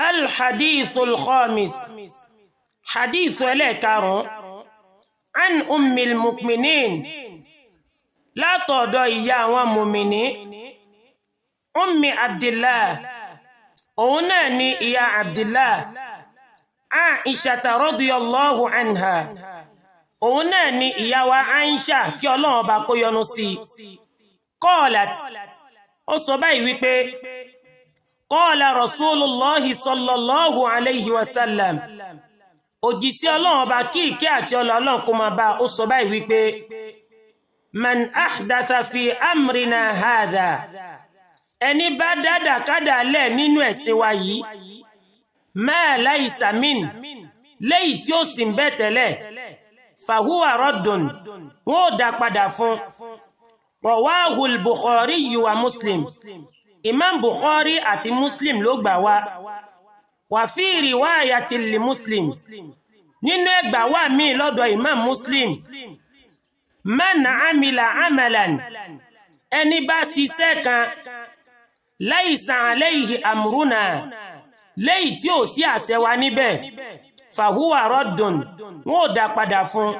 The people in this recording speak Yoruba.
Alhadithul khamis, hadith ẹlẹ́ẹ̀karùn-ún. An ummil mukminin, látọ̀dọ̀ ìyá àwọn mùmìnì, Ummi Abdillah, òun náà ni ìyá Abdillah, Aishata radiyallahu anha, òun náà ni ìyá wa Aisha, kí Ọlọ́run bá kó yọ́nú sí i. Qalat, ó sọ báyìí wípé qala Rasulullahi sallallahu alayhi wa sallam, òjíṣẹ́ Ọlọ́run ọba, kí ìkẹ́ àti ọlọ́ Ọlọ́run kó máa bá, ó sọ báyìí wípé man ahdatha fi amrina hadha, ẹni bá dádàkádà lẹ̀ nínú ẹ̀sìn wa yìí, ma laysa min, léyìí tí ó sì ń bẹ tẹ́lẹ̀, fahuwa raddun, wọn ò dá padà fún. Rawahul Bukhari wa Muslim, Imam Bukhari àti Muslim ló gbà wá. Wà fi riwayatin li Muslim, nínú ẹgbà wà míì lọ́dọ̀ Imam Muslim, man amila amalan, ẹni bá ṣiṣẹ́ kan, laysa alayhi amruna, léyìí tí ò sí àṣẹ wa níbẹ̀, fahuwa raddun, wọn ò dá padà fún.